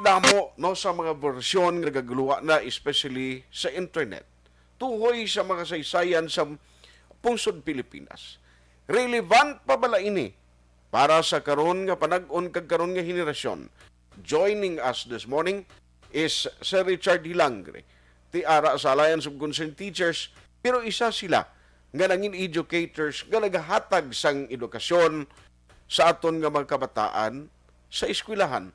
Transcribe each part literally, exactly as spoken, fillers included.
damo, no, sa mga bersyon nga nagaguluha na, especially sa internet, tuhoy sa mga kasaysayan sa pungsod Pilipinas. Relevant pa bala ini para sa karon nga panag-on kag karon nga henerasyon? Joining us this morning is Sir Richard Hilangre, ti ara sa Alliance of Concerned Teachers, pero isa sila nga nangin educators nga naghatag sang edukasyon sa aton nga mga kabataan sa eskwelahan.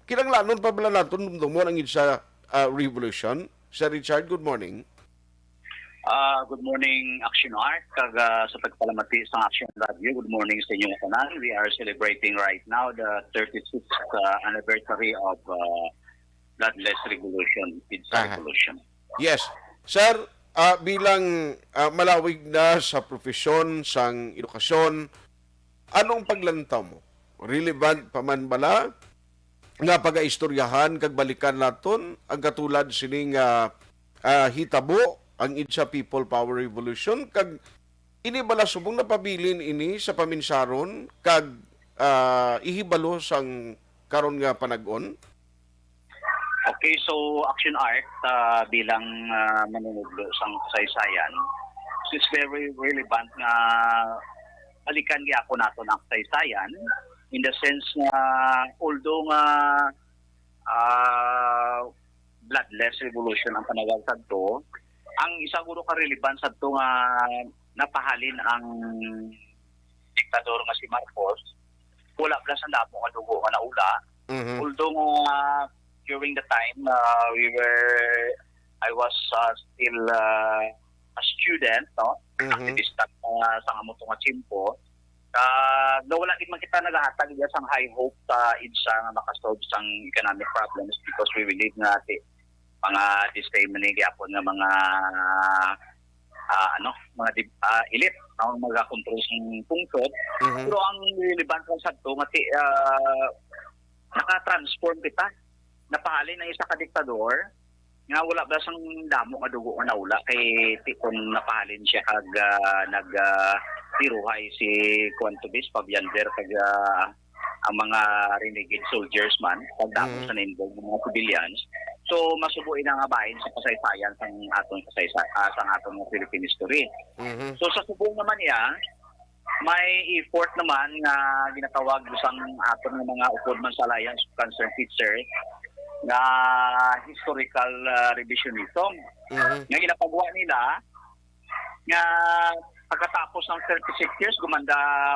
Kinahanglanon pa bala naton dumdumon ang EDSA, ah, revolution? Sir Richard, good morning. Ah, good morning, Action Art, kag, ah, sa pagpalamati sa Action Radio. Good morning sa inyo tanan. We are celebrating right now the thirty-sixth, ah, anniversary of, ah, Bloodless Revolution, EDSA Aha. Revolution. Yes. Sir, ah, bilang, ah, malawig na sa profesyon sang edukasyon, anong paglantaw mo? Relevant pa man bala nga pagaistoryahan kag balikan naton ang katulad sini nga, ah, hitabo, ang EDSA People Power Revolution, kag ini bala subong napabilin ini sa paminsaron kag, ah, ihibalo sang karon nga panag-on? Okay, so Action Art, ah, bilang, ah, manunudlo sang kasaysayan, is very relevant nga balikan gyapon naton ang kasaysayan, in the sense nga, although nga, ah, bloodless revolution ang panawag sadto, ang isa guro ka relevance sadto nga napahalin ang diktador nga si Marcos, wala bala sang damo nga dugo nga naula. Mhm. Although nga during the time, uh, we were, I was, uh, still, uh, a student, no? Mhm. Aktivista, uh, sa amo to nga tiyempo. Kag wala gid man kita nagahatag diya sang high hope sa EDSA nga makasolve sang economic problems because we believe nga ti mga the same ni gyapon nga mga, ah, ano, mga dib- ah, elite, no, mga control sang pungsod. Mhm. Pero ang relevant lang sadto nga ti, ah, naka-transform kita. Napahalin ang isa ka diktador nga wala ba sang damo nga dugo nga naula kay ti kon napahalin siya kag, ah, nag, ah, tiruhay si Kuan Tubis, Fabian Ver, kag, ah, ang mga renegade soldiers man, kag damo Mhm. sa na-involve nga mga civilians. So, masubo ina nga bahin sa kasaysayan sang aton kasaysa-, ah, sang aton nga Philippine history. Mhm. So, sa subong naman niya, may effort naman nga ginatawag sang aton nga mga upod man sa Alliance of Concerned Teachers nga historical, ah, revisionism. Mhm. Nga ginapagwa nila nga pagkatapos ng thirty-six years, gumanda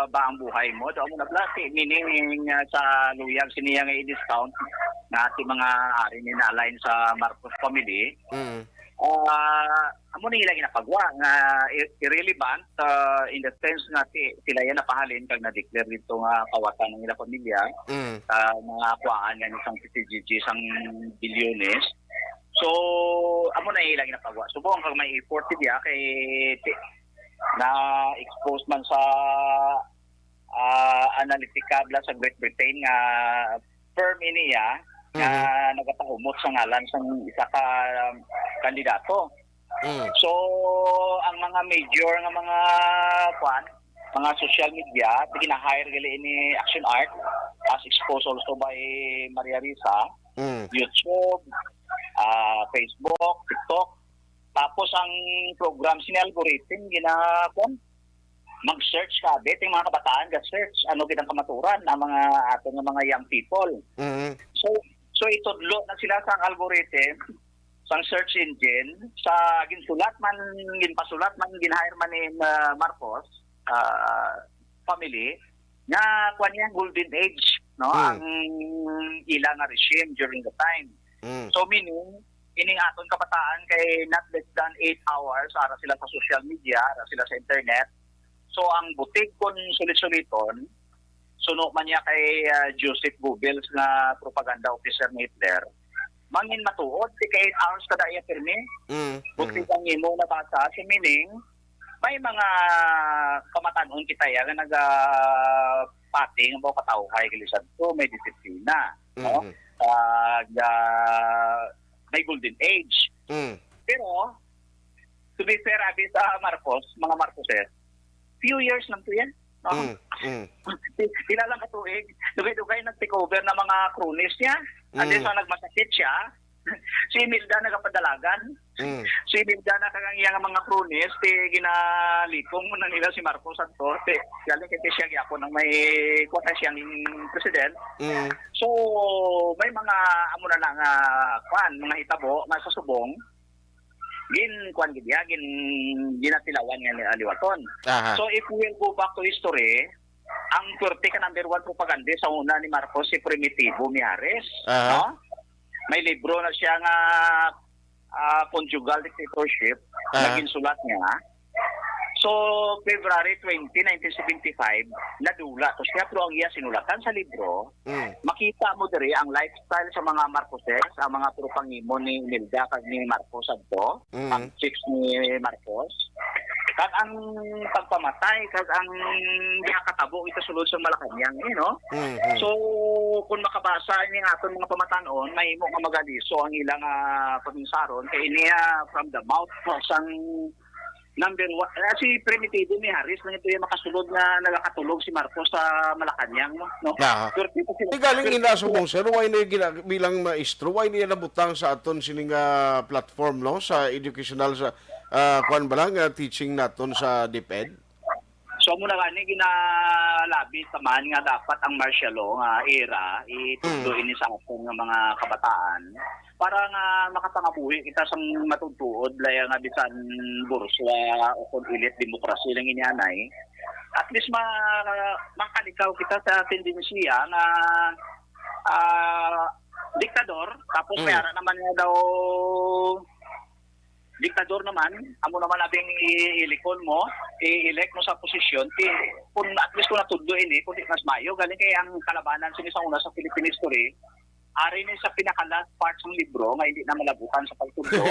ba ang buhay mo? Daw mo na bala, meaning, ah, sa luyag siniya nga i-discount nga si mga ari ni na-align sa Marcos family. Mhm. Ah, amo ni ila ginapagwa nga i- irrelevant, ah, in the sense nga si, sila yan napahalin kag na-declare dito nga kawatan ng ila pamilya Mhm. sa mga kuwaan nga ni sang P C G G sang bilyones. So, amo na ila ginapagwa. Subong kag may effort diya kay ti- na-expose man sa, ah, Analytica bala sa Great Britain nga firm ini ya nga Mhm. nagapahumot sa ngalan sang isa ka, um, kandidato. Mhm. So, ang mga major nga mga, kwan, mga social media, gina-hire gali ni Action Art, as exposed also by Maria Risa, Mhm. YouTube, ah, Facebook, TikTok. Tapos ang program sini algorithm, gina, kwan, mag-search ka, abi, ting mga kabataan, ga-search, ano gid ang kamaturan, ang mga aton nga mga young people. Mhm. So, so itudlo na sila sa algorithm, sa search engine, sa ginsulat man, ginpasulat man, gin-hire man ni, uh, Marcos, uh, family, nga kuan niya, golden age, no? Hmm. Ang ila nga regime during the time. Hmm. So meaning, ining aton kabataan kay not less than eight hours ara sila sa social media, ara sila sa internet. So ang butig, kung sulit-suliton, suno man niya kay, ah, Joseph Goebbels nga propaganda officer ni Hitler, mangin matuod, di kay eight hours kada iya pirmi. Mm, Butig mm. Ang imo nabasa, so meaning, may mga kamatanon kita ya nga naga pati nga mga katawhay, kalisad ko, may disiplina, no? Mm. Kag, ah, may golden age. Mm. Pero, to be fair, abi sa Marcos, mga Marcoses, few years lang to yan. No? Mm. Mm. Pila lang ka tuig, dugay-dugay nag-take over na mga cronies niya. And then, Mm. so, nagmasakit siya. Si Imelda nagapadalagan. Mm. Si Imelda na kag ang iyang mga cronies, ti ginalipong na nila si Marcos adto. Ti, galing kay siya gyapon ang may kuwan na siyang president. Mm. So, may mga amo na lang nga kuan, mga hitabo nga sa subong. Gin kuan gid ya, gin ginatilawan nga ni aliwaton. Aha. So, if we will go back to history, ang pwerte ka number one propagandist sa una ni Marcos si Primitivo Mijares, Aha. no? May libro na siya nga ah, Conjugal Dictatorship na Aha. ginsulat niya. So, February twenty, nineteen seventy-five, nadula to siya, pero ang iya sinulatan sa libro, Mm. makita mo diri ang lifestyle sa mga Marcoses, ang mga puro pangimo ni Imelda kag ni Marcos adto, Mm. ang chicks ni Marcos, kag ang pagpamatay, kag ang ginakatabo ito sulod sa Malacañang, you know? Mm. So, kung makabasa ini nga aton mga pamatan-on, mahimo nga magaliso ang ilang ah, pamingsaron kay ini ah, from the mouth sang number one. Ah, si Primitivo Mijares lang ito yung makasulod nga nagakatulog si Marcos sa Malacañang, no? Aha. Pero tipo sila- Di galing pero- ina subong, sir, why ni gina, bilang maestro, why niya nabutang sa aton sining ah, platform, no, sa educational, sa ah, kwan ba lang, ah, teaching naton sa DepEd? So, amo na gani, ginalabi sa man nga dapat ang martial law nga era, itudlo Mm. ini sa aton nga mga kabataan para nga makapangabuhi kita sang matutuod, laya nga bisan burswa o kung elite demokrasya lang inianay. At least ma makalikaw kita sa tendensiya nga ah, diktador, tapos Mm. may ara naman nga daw diktador naman, amo naman abing i-, ilikon mo, i-elect mo sa posisyon, ti, kung at least kung natudlo ini, kung di mas mayo, galing kay ang kalabanan sini sa una sa Philippine history, ari ni sa pinaka-last part sang libro nga hindi na malabutan sa pagtudlo.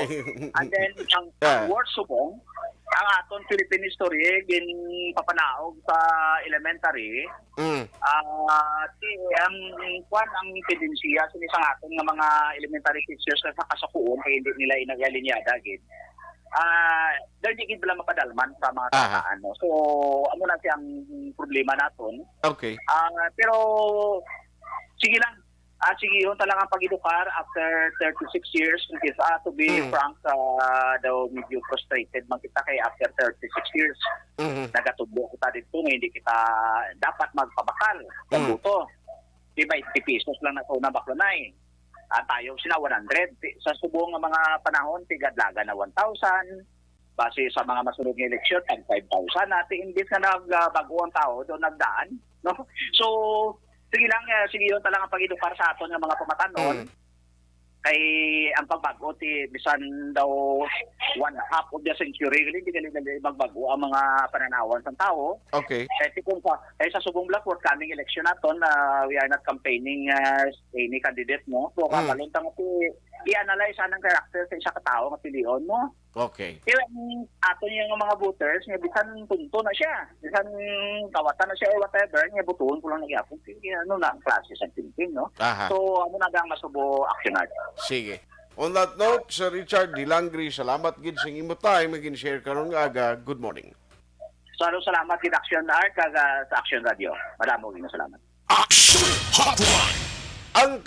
And then, ang, Yeah. ang worst subong, ang aton Philippine history, ginpapanaog sa elementary, Mm. ah, ti, ang, kwan, ang tendensiya sini sa aton nga mga elementary teachers sa kasakuon, kay hindi nila inagalinyada gid. Ah, daw hindi gid bala mapadalman sa mga Aha. kabataan, no? So, amo na siyang problema naton. Okay. Ah, pero, sige lang. Ah, sige, yun talaga ang pag-edukar after thirty-six years, which is, ah, to be Mm. frank, ah, daw medyo frustrated man kita kay after thirty-six years, Mhm. nagatudlo kita dito nga hindi kita dapat magpabakal sa Mm. buto. Di ba, fifty pesos lang na sa una, baklanay. At tayo, sina one hundred. Sa subong nga mga panahon, tigadlagan na one thousand. Base sa mga masunod nga eleksyon, tag five thousand na. Ti imbis nga nag, ah, bag-o ang tao, doon nagdaan. No? So, sige lang, eh, sige yun talaga ang pag-edukar sa aton nga mga pamatanon. Mm. Kay ang pagbag-o, ti, bisan daw one half of the century, gali, hindi gali, gali magbago ang mga pananawan sa tao. Okay. Kay ti kung sa, kay sa subong bala forthcoming election naton, ah, we are not campaigning as any candidate, no? So, Mm. kabalon ta nga ti, i-analyze anang character sa isa ka tawo nga pilion mo. Okay. Kaya ang aton yung mga voters, nga bisan tunto na siya, bisan kawatan na siya or whatever, nga butuon ko lang nagyapon. Sige, ano na ang klase sa thinking, no? Aha. So, amo na ang masubo action natin. Sige. On that note, Sir Richard Dilangri, salamat gid sa imo time nga gin-share karon nga aga. Good morning. So, ano, salamat gid Action Art kag ah, sa Action Radio. Madamo gid nga salamat. Action Hotline. Ang